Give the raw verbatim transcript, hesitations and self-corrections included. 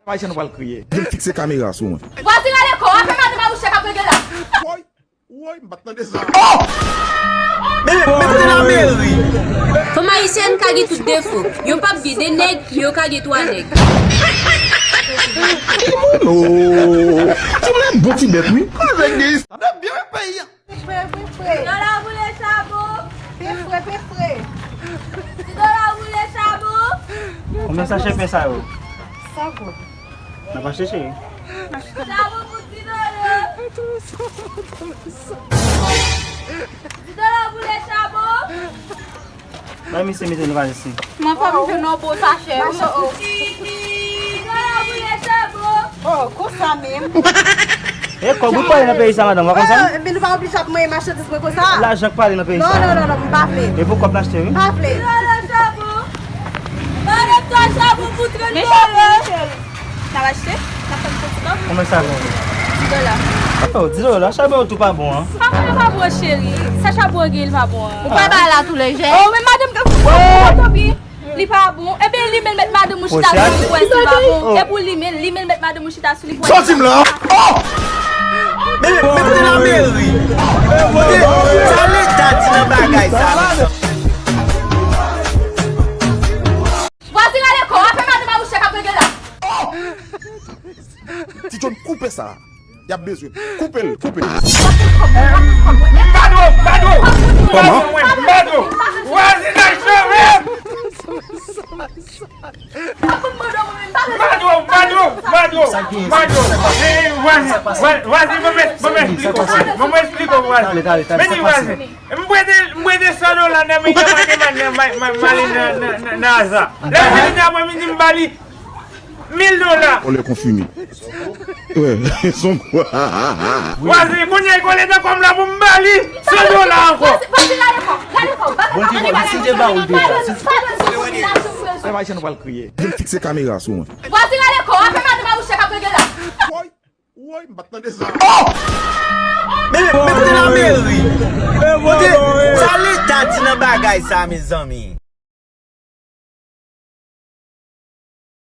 Ayisyen nou pral kriye. Vin fikse kamera sou mwen. Vwazin ale kò, apre madanm a mouche k ap regle la. Woy, woy, m pa t tande sa. Men, men kote lameri? Fanm ayisyèn ka gen tout defo. Yo p ap gen de nèg, men yo ka gen twa nèg. Oh, ti mwen bon ti bèt, wi. Avèk de istwa. Tande byen peyi a. Pe fre, pe fre. Ti dola boule chabon. Pe fre, pe fre. Ti dola boule chabon. Konbyen sachè pen sa yo? San goud. N ap achte, cheri. Chabon pou ti dola. Ti dola boule chabon. Bay misye mete nou valiz li. Mwen pa m jwenn yon bon sachè. Oh, oh. Ti dola boule chabon. Oh, konsa menm. E kòb ou pale nan peyi sa, madanm, w pa konn sa? Oh, men nou pa oblije ap mwen machandiz mwen konsa. Lajan k pale nan peyi sa. Non, non, non, non, m pa vle. E pou kòb n achte, wi. M pa vle. Ti dola chabon. Madanm, twa chabon pou trant dola. N ap achte? N ap fè m fè ti kòb? Konbyen sa gen? Dis dola. Oh, dis dola, chabon yo tou pa bon, an. Chabon yo pa bon, cheri. Sa chabon yo gen, li pa bon, an. Ou pa bay la tou lejè. Oh, men madanm, tanpri. Li pa bon. Ebyen, limen l, met madanm ou chita sou li pou wè si li pa bon. E pou limen l, limen l, met madanm ou chita sou li pou wè si li pa bon. Sòti m la. Oh! Men, men kote lameri? Kote, sa leta di nan bagay sa, mezanmi? Vwazin ale kò, apre madanm a mouche k ap regle la. Ti John, koupe sa. Y ap bezwen. Koupe l, koupe l. M pa dwe, m pa dwe. Kòman? M pa dwe. Vwazinaj cheve. M pa dwe, m pa dwe, m pa dwe. M pa dwe. Eh, vwazen, vwazen, vwazen, ban m, ban m esplike w, vwazen. Ban m esplike w, vwazen. Men di vwazen. M prete, m prete san dola nan men Yaman Yaman nan, ma, ma, m ale nan, nan, nan, nan Aza. Lè m vini aprèmidi, m ba li mil dola. Vòlè konfime. Wè, son kwa. Vwazen, kounye a, li kole nan kò m la pou m ba li san dola ankò. Vwazen, vwazen, gade kò, gade kò, gade kò. Bondye, Bondye, si Dye ba ou l deja. Pale, pale, pale, pale. Ayisyen nou pral kriye. Vin fikse kamera sou mwen. Vwazen, gade kò, apre madanm a mouche k ap regle la. Woy, woy, m pa t tande sa. Oh! Men, men kote lameri? Kote, sa leta di nan bagay sa, mezanmi?